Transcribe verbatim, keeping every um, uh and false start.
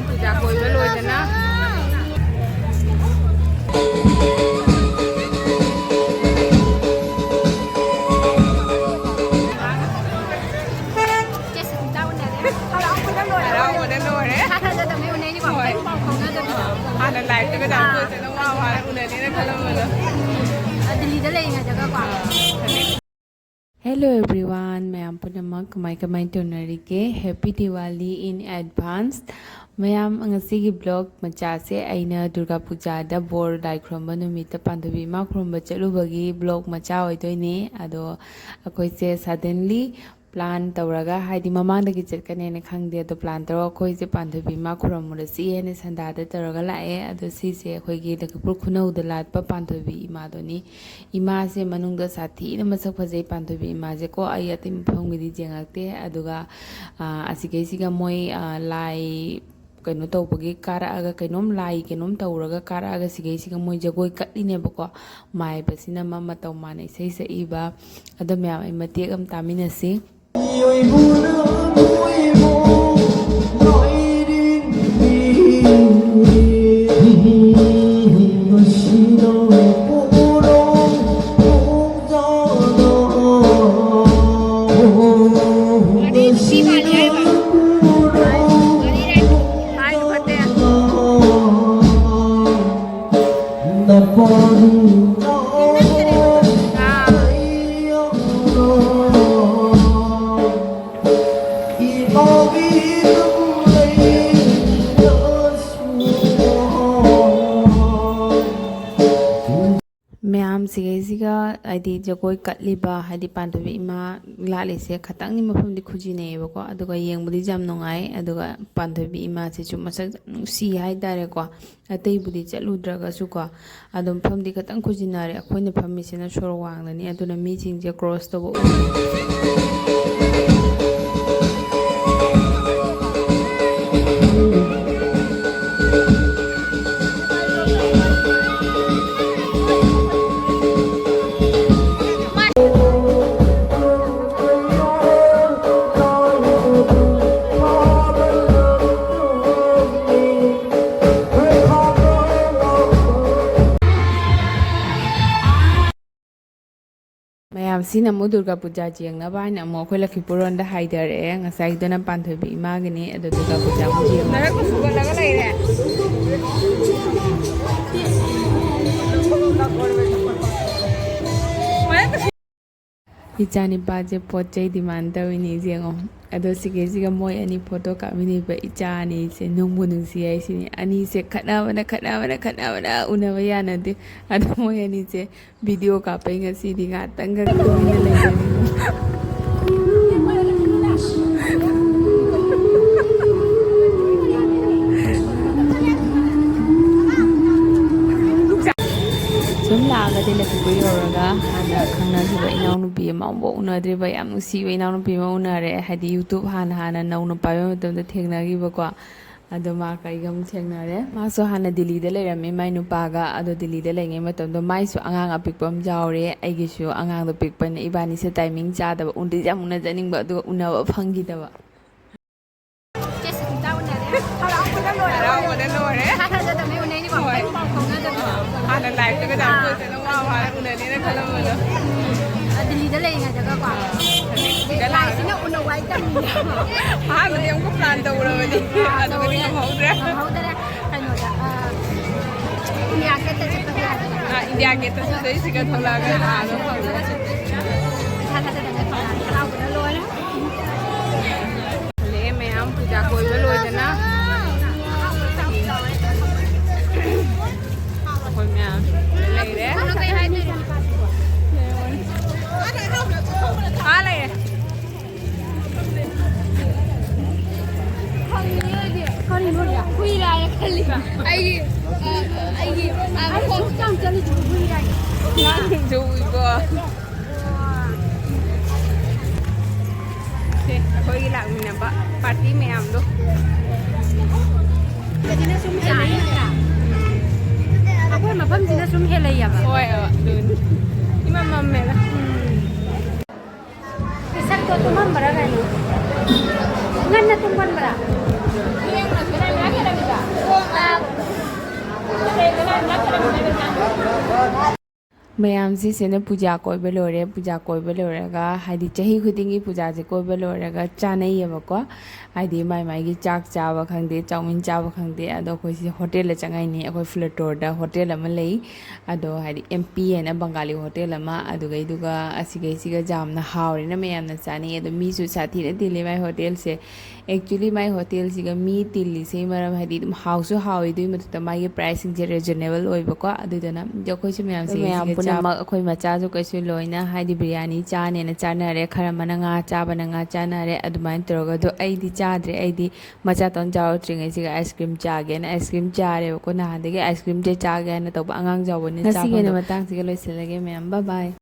ꯄꯨꯖꯥ ꯀꯣꯏꯕ ꯂꯣꯏꯗꯅ꯫ ꯍꯔꯥꯎꯕꯗ ꯂꯣꯏꯔꯦ꯫ ꯍꯣꯏ꯫ ꯍꯥꯟꯅ ꯂꯥꯏꯐꯇꯒ ꯇꯥꯟꯊꯣꯛꯇꯅ ꯋꯥ ꯋꯥꯅ ꯎꯅꯅꯤꯅ ꯈꯜꯂꯝꯕꯗꯣ꯫ ꯗꯤꯜꯂꯤꯗ ꯂꯩꯔꯤꯉꯩꯗꯒꯀꯣ꯫ Hello everyone, ꯃꯌꯥꯝ ꯄꯨꯝꯅꯃꯛ ꯀꯃꯥꯏ ꯀꯃꯥꯏ ꯇꯧꯅꯔꯤꯒꯦ? Happy Diwali in advance꯫ ꯃꯌꯥꯝ, ꯉꯁꯤꯒꯤ vlog ꯃꯆꯥꯁꯦ ꯑꯩꯅ ꯗꯨꯔꯒꯥ ꯄꯨꯖꯥꯗ ꯕꯣꯔ ꯂꯥꯏ ꯈꯨꯔꯨꯝꯕ ꯅꯨꯃꯤꯠꯇ ꯄꯥꯟꯊꯣꯏꯕꯤ ꯏꯃꯥ ꯈꯨꯔꯨꯝꯕ ꯆꯠꯂꯨꯕꯒꯤ vlog ꯃꯆꯥ ꯑꯣꯏꯗꯣꯏꯅꯦ꯫ ꯑꯗꯣ ꯑꯩꯈꯣꯏꯁꯦ suddenly plan ꯇꯧꯔꯒ, ꯍꯥꯏꯗꯤ ꯃꯃꯥꯡꯗꯒꯤ ꯆꯠꯀꯅꯦꯅ ꯈꯪꯗꯦ, ꯑꯗꯣ plan ꯇꯧꯔꯒ ꯑꯩꯈꯣꯏꯁꯦ ꯄꯥꯟꯊꯣꯏꯕꯤ ꯏꯃꯥ ꯈꯨꯔꯨꯝꯃꯨꯔꯁꯤ ꯍꯥꯏꯅ ꯁꯟꯗꯥꯗ ꯇꯧꯔꯒ ꯂꯥꯛꯑꯦ꯫ ꯑꯗꯣ ꯁꯤꯁꯦ ꯑꯩꯈꯣꯏꯒꯤ ꯂꯈꯤꯄꯨꯔ ꯈꯨꯅꯧꯗ ꯂꯥꯠꯄ ꯄꯥꯟꯊꯣꯏꯕꯤ ꯏꯃꯥꯗꯨꯅꯤ꯫ ꯏꯃꯥꯁꯦ ꯃꯅꯨꯡꯗ ꯁꯥꯊꯤꯅ ꯃꯁꯛ ꯐꯖꯩ ꯄꯥꯟꯊꯣꯏꯕꯤ ꯏꯃꯥꯁꯦꯀꯣ꯫ ꯑꯩ ꯑꯇꯩ ꯃꯐꯝꯒꯤꯗꯤ ꯌꯦꯡꯉꯛꯇꯦ꯫ ꯑꯗꯨꯒ, ꯑ, ꯑꯁꯤꯈꯩꯁꯤꯒ ꯃꯣꯏ, ꯑ, ꯂꯥꯏ ꯀꯩꯅꯣ ꯇꯧꯕꯒꯤ ꯀꯥꯔꯛꯑꯒ, ꯀꯩꯅꯣꯝ ꯂꯥꯏ ꯀꯩꯅꯣꯝ ꯇꯧꯔꯒ ꯀꯥꯔꯛꯑꯒ ꯁꯤꯈꯩꯁꯤꯒ ꯃꯣꯏ ꯖꯒꯣꯏ ꯀꯠꯂꯤꯅꯦꯕꯀꯣ꯫ ꯃꯥꯏꯕꯁꯤꯅ ꯃꯥ ꯃꯇꯧ ꯃꯥꯟꯅ ꯏꯁꯩ ꯁꯛꯏꯕ꯫ ꯑꯗꯣ ꯃꯌꯥꯝ, ꯑꯩ ꯃꯇꯦꯛ ꯑꯃ ꯇꯥꯃꯤꯟꯅꯁꯤ꯫ ꯃꯌꯥꯝꯁꯤꯒꯩꯁꯤꯒ, ꯍꯥꯏꯗꯤ, ꯖꯒꯣꯏ ꯀꯠꯂꯤꯕ, ꯍꯥꯏꯗꯤ, ꯄꯥꯟꯊꯣꯏꯕꯤ ꯏꯃꯥ ꯂꯥꯠꯂꯤꯁꯦ ꯈꯇꯪꯗꯤ ꯃꯐꯝꯗꯤ ꯈꯨꯖꯤꯟꯅꯩꯌꯦꯕꯀꯣ꯫ ꯑꯗꯨꯒ ꯌꯦꯡꯕꯗꯤ ꯌꯥꯝ ꯅꯨꯡꯉꯥꯏ꯫ ꯑꯗꯨꯒ ꯄꯥꯟꯊꯣꯏꯕꯤ ꯏꯃꯥꯁꯤꯁꯨ ꯃꯁꯛ ꯌꯥꯝ ꯅꯨꯡꯁꯤ ꯍꯥꯏꯇꯥꯔꯦꯀꯣ꯫ ꯑꯇꯩꯕꯨꯗꯤ ꯆꯠꯂꯨꯗ꯭ꯔꯒꯁꯨꯀꯣ, ꯑꯗꯣ ꯃꯐꯝꯗꯤ ꯈꯇꯪ ꯈꯨꯖꯤꯟꯅꯔꯦ꯫ ꯑꯩꯈꯣꯏꯅ ꯐꯝꯃꯤꯁꯤꯅ ꯁꯣꯔꯣꯛ ꯋꯥꯡꯗꯅꯤ, ꯑꯗꯨꯅ ꯃꯤꯁꯤꯡꯁꯦ cross ꯇꯧꯕ ꯎꯗꯦ꯫ ꯁꯤꯅ ꯑꯃꯨꯛ ꯗꯨꯔꯒꯥ ꯄꯨꯖꯥ ꯌꯦꯡꯅꯕ ꯍꯥꯏꯅ ꯑꯃꯨꯛ ꯑꯩꯈꯣꯏ ꯂꯛꯈꯤꯄꯨꯔ ꯔꯣꯝꯗ ꯍꯥꯏꯊꯔꯛꯑꯦ꯫ ꯉꯁꯥꯏꯗꯨꯅ ꯄꯥꯟꯊꯣꯏꯕꯤ ꯏꯃꯥꯒꯤꯅꯤ, ꯑꯗꯣ ꯗꯨꯔꯒꯥ ꯄꯨꯖꯥ ꯑꯃꯨꯛ ꯌꯦꯡꯉꯨ꯫ ꯃꯔꯛꯇ ꯐꯨꯒꯠꯂꯒ ꯂꯩꯔꯦ꯫ ꯏꯆꯥ ꯅꯤꯄꯥꯁꯦ ꯄꯣꯠ ꯆꯩ demand ꯇꯧꯔꯤꯅꯤ, ꯌꯦꯡꯉꯣ꯫ ꯑꯗꯣ ꯁꯤꯒꯤꯁꯤꯒ ꯃꯣꯏ ꯑꯅꯤ ꯐꯣꯇꯣ ꯀꯥꯞꯃꯤꯟꯅꯕ ꯏꯆꯥ ꯑꯅꯤꯁꯦ ꯅꯨꯡꯕꯨ ꯅꯨꯡꯁꯤ ꯍꯥꯏꯁꯤꯅꯤ꯫ ꯑꯅꯤꯁꯦ ꯈꯠꯅꯕꯅ, ꯈꯠꯅꯕꯅ, ꯈꯠꯅꯕꯅ ꯎꯅꯕ ꯌꯥꯅꯗꯦ꯫ ꯑꯗꯣ ꯃꯣꯏ ꯑꯅꯤꯁꯦ ꯚꯤꯗꯤꯑꯣ ꯀꯥꯞꯄꯩ ꯉꯁꯤꯗꯤ ꯉꯥꯛꯇꯪꯒ ꯇꯨꯃꯤꯟꯅ ꯂꯩꯅꯔꯤ꯫ ꯁꯨꯝ ꯂꯥꯛꯑꯒꯗꯤ ꯂꯛꯈꯤꯄꯨꯔ ꯌꯧꯔꯒ ꯍꯥꯟꯅ ꯈꯪꯅꯈꯤꯕ ꯏꯅꯥꯎꯅꯨꯄꯤ ꯑꯃ ꯑꯃꯨꯛꯐꯥꯎ ꯎꯅꯗ꯭ꯔꯤꯕ ꯌꯥꯝ ꯅꯨꯡꯁꯤꯕ ꯏꯅꯥꯎꯅꯨꯄꯤ ꯑꯃ ꯎꯅꯔꯦ꯫ ꯍꯥꯏꯗꯤ YouTube ꯍꯥꯟꯅ ꯍꯥꯟꯅ ꯅꯧꯅ ꯄꯥꯏꯕ ꯃꯇꯝꯗ ꯊꯦꯡꯅꯈꯤꯕꯀꯣ꯫ ꯑꯗꯣ ꯃꯥꯒ ꯑꯩꯒ ꯑꯃꯨꯛ ꯊꯦꯡꯅꯔꯦ꯫ ꯃꯥꯁꯨ ꯍꯥꯟꯅ ꯗꯤꯜꯂꯤꯗ ꯂꯩꯔꯝꯃꯤ, ꯃꯥꯏ ꯅꯨꯄꯥꯒ꯫ ꯑꯗꯣ ꯗꯤꯜꯂꯤꯗ ꯂꯩꯉꯩ ꯃꯇꯝꯗꯣ ꯃꯥꯏꯁꯨ ꯑꯉꯥꯡ ꯑꯄꯤꯛꯄ ꯑꯃ ꯌꯥꯎꯔꯦ꯫ ꯑꯩꯒꯤꯁꯨ ꯑꯉꯥꯡꯗꯣ ꯄꯤꯛꯄꯅ ꯏꯕꯥꯅꯤꯁꯦ timing ꯆꯥꯗꯕ, ꯎꯅꯗꯤ ꯌꯥꯝ ꯎꯅꯖꯅꯤꯡꯕ, ꯑꯗꯨꯒ ꯎꯅꯕ ꯐꯪꯈꯤꯗꯕ꯫ ꯆꯦ ꯁꯤꯟꯇꯥ ꯎꯅꯔꯦ꯫ ꯍꯔꯥꯎꯕꯗ ꯂꯣꯏꯔꯦ꯫ ꯍꯔꯥꯎꯕꯗ ꯂꯣꯏꯔꯦ꯫ ꯏꯊꯥ ꯊꯥꯖꯗꯕꯅꯦ ꯎꯅꯩꯅꯤꯀꯣ꯫ ꯍꯣꯏ꯫ ꯑꯩ ꯄꯥꯎ ꯐꯥꯎꯅꯗꯕꯗꯣ꯫ ꯍꯥꯟꯅ live ꯇꯒ ꯌꯥꯝ ꯑꯥ꯫ ꯇꯣꯏ ꯇꯣꯏꯅ ꯋꯥ ꯋꯥ ꯎꯅꯅꯤꯅ ꯈꯜꯂꯝꯕꯗꯣ꯫ ꯑ, ꯗꯤꯜꯂꯤꯗ ꯂꯩꯔꯤꯉꯩꯗꯒꯀꯣ꯫ ꯍꯧꯖꯤꯛ ꯁꯤꯗ ꯂꯥꯛꯑꯒ꯫ ꯂꯥꯏꯁꯤꯅ ꯎꯅꯧ ꯍꯥꯏ ꯇꯝꯃꯤꯅꯦ꯫ ꯑꯍꯥꯟꯕꯗꯤ ꯑꯃꯨꯛꯀ plan ꯇꯧꯔꯕꯅꯤ꯫ ꯑꯥ, ꯑꯗꯨꯒꯗꯤ ꯇꯧꯔꯦ꯫ ꯉꯝꯍꯧꯗ꯭ꯔꯦ꯫ ꯉꯝꯍꯧꯗ꯭ꯔꯦ꯫ ꯀꯩꯅꯣꯗ, ꯑ, ꯏꯟꯗꯤꯌꯥ ꯒꯦꯠꯇ ꯆꯠꯄꯗꯤ ꯌꯥꯗ꯭ꯔꯦ꯫ ꯑꯥ, ꯏꯟꯗꯤꯌꯥ ꯒꯦꯠꯇ ꯆꯠꯄꯩ ꯁꯤꯒ ꯊꯣꯛꯂꯛꯑꯒ ꯑꯥꯗ ꯐꯪꯉꯦ꯫ ꯏꯊꯥ ꯊꯥꯖꯗꯅ ꯐꯪꯉꯦ꯫ ꯍꯔꯥꯎꯕꯅ ꯂꯣꯏꯔꯦ꯫ ꯂꯦꯛꯑꯦ ꯃꯌꯥꯝ ꯄꯨꯖꯥ ꯀꯣꯏꯕ ꯂꯣꯏꯗꯅ꯫ ꯑꯩꯈꯣꯏ ꯃꯌꯥꯝ ꯂꯩꯔꯦ꯫ ꯑꯥ ꯂꯩꯔꯦ꯫ ꯀꯔꯤꯅꯣ ꯍꯥꯏꯁꯦ? ꯍꯨꯏꯔꯥꯅ ꯈꯜꯂꯤ꯫ ꯑꯩꯒꯤ, ꯑ, ꯑꯩꯒꯤ, ꯑ, ꯈꯣꯡ ꯆꯠꯂꯤꯁꯤꯕꯨ ꯍꯨꯏꯔꯥ? ꯅꯪꯁꯨ ꯎꯏꯀꯣ꯫ ꯁꯦ, ꯑꯩꯈꯣꯏꯒꯤ ꯂꯥꯛꯃꯤꯟꯅꯕ party ꯃꯌꯥꯝꯗꯣ꯫ ꯁꯤꯅ ꯁꯨꯝ ꯍꯦꯜꯂꯛꯏ ꯅꯠꯇ꯭ꯔꯥ? ꯑꯩꯈꯣꯏ ꯃꯐꯝꯁꯤꯅ ꯁꯨꯝ ꯍꯦꯜꯂꯛꯏꯌꯦꯕ꯫ ꯍꯣꯏ, ꯑꯗꯨꯅꯤ꯫ ꯏꯃꯝ ꯃꯝꯃꯦꯗ꯫ ꯏꯁꯛꯇꯣ ꯇꯨꯝꯃꯝꯕ꯭ꯔꯥ ꯀꯩꯅꯣ? ꯉꯟꯅ ꯇꯨꯝꯒꯟꯕ꯭ꯔꯥ? ꯃꯌꯥꯝꯁꯤꯁꯤꯅ ꯄꯨꯖꯥ ꯀꯣꯏꯕ ꯂꯣꯏꯔꯦ꯫ ꯄꯨꯖꯥ ꯀꯣꯏꯕ ꯂꯣꯏꯔꯒ, ꯍꯥꯏꯗꯤ, ꯆꯍꯤ ꯈꯨꯗꯤꯡꯒꯤ ꯄꯨꯖꯥꯁꯦ ꯀꯣꯏꯕ ꯂꯣꯏꯔꯒ ꯆꯥꯅꯩꯌꯦꯕꯀꯣ꯫ ꯍꯥꯏꯗꯤ, ꯃꯥꯏ ꯃꯥꯏꯒꯤ ꯆꯥꯛ ꯆꯥꯕ ꯈꯪꯗꯦ, ꯆꯧꯃꯤꯟ ꯆꯥꯕ ꯈꯪꯗꯦ, ꯑꯗꯣ ꯑꯩꯈꯣꯏꯁꯤ ꯍꯣꯇꯦꯜꯗ ꯆꯪꯉꯛꯏꯅꯤ꯫ ꯑꯩꯈꯣꯏ ꯐ꯭ꯂꯦꯇꯣꯔꯗ ꯍꯣꯇꯦꯜ ꯑꯃ ꯂꯩ, ꯑꯗꯣ, ꯍꯥꯏꯗꯤ, ꯑꯦꯝ ꯄꯤ ꯍꯥꯏꯅ ꯕꯪꯒꯥꯂꯤ ꯍꯣꯇꯦꯜ ꯑꯃ꯫ ꯑꯗꯨꯒꯩꯗꯨꯒ ꯑꯁꯤꯒꯩꯁꯤꯒ ꯌꯥꯝꯅ ꯍꯥꯎꯔꯦꯅ ꯃꯌꯥꯝꯅ ꯆꯥꯅꯩ꯫ ꯑꯗꯣ ꯃꯤꯁꯨ ꯁꯥꯊꯤꯅ ꯇꯤꯜꯂꯤ ꯃꯥꯏ ꯍꯣꯇꯦꯜꯁꯦ꯫ ꯑꯦꯛꯆꯨꯂꯤ ꯃꯥꯏ ꯍꯣꯇꯦꯜꯁꯤꯒ ꯃꯤ ꯇꯤꯜꯂꯤꯁꯦ ꯃꯔꯝ, ꯍꯥꯏꯗꯤ, ꯑꯗꯨꯝ ꯍꯥꯎꯁꯨ ꯍꯥꯎꯋꯤ, ꯑꯗꯨꯒꯤ ꯃꯊꯛꯇ ꯃꯥꯒꯤ ꯄ꯭ꯔꯥꯏꯁꯁꯤꯡꯁꯦ ꯔꯤꯖꯅꯦꯕꯜ ꯑꯣꯏꯕꯀꯣ꯫ ꯑꯗꯨꯗꯨꯅ ꯑꯩꯈꯣꯏꯁꯨ ꯃꯌꯥꯝꯁꯦ ꯃꯌꯥꯝ ꯁꯤꯒ ꯆꯥ-, ꯄꯨꯝꯅꯃꯛ ꯑꯩꯈꯣꯏ ꯃꯆꯥꯁꯨ ꯀꯩꯁꯨ ꯂꯣꯏꯅ, ꯍꯥꯏꯗꯤ, ꯕꯤꯔꯌꯥꯅꯤ ꯆꯥꯅꯦꯅ ꯆꯥꯅꯔꯦ, ꯈꯔ ꯑꯃꯅ ꯉꯥ ꯆꯥꯕꯅ ꯉꯥ ꯆꯥꯅꯔꯦ, ꯑꯗꯨꯃꯥꯏꯅ ꯇꯧꯔꯒ꯫ ꯑꯗꯣ ꯑꯩꯗꯤ ꯆꯥꯗ꯭ꯔꯦ꯫ ꯑꯩꯗꯤ ꯃꯆꯥꯇꯣꯟ ꯆꯥꯎꯔꯛꯇ꯭ꯔꯤꯉꯩꯁꯤꯒ ꯑꯥꯏꯁ ꯀ꯭ꯔꯤꯝ ꯆꯥꯒꯦꯅ ꯑꯥꯏꯁ ꯀ꯭ꯔꯤꯝ ꯆꯥꯔꯦꯕꯀꯣ꯫ ꯅꯍꯥꯟꯗꯒꯤ ꯑꯥꯏꯁ ꯀ꯭ꯔꯤꯝꯁꯦ ꯆꯥꯒꯦ ꯍꯥꯏꯅ ꯇꯧꯕ, ꯑꯉꯥꯡ ꯆꯥꯎꯕꯅꯤꯅ ꯆꯥ ꯉꯁꯤꯒꯤ ꯑꯣꯏꯅ ꯐꯪꯗꯕ꯫ ꯃꯇꯥꯡꯁꯤꯒ ꯂꯣꯏꯁꯤꯜꯂꯒꯦ ꯃꯌꯥꯝ꯫ ꯕꯥꯏ ꯕꯥꯏ꯫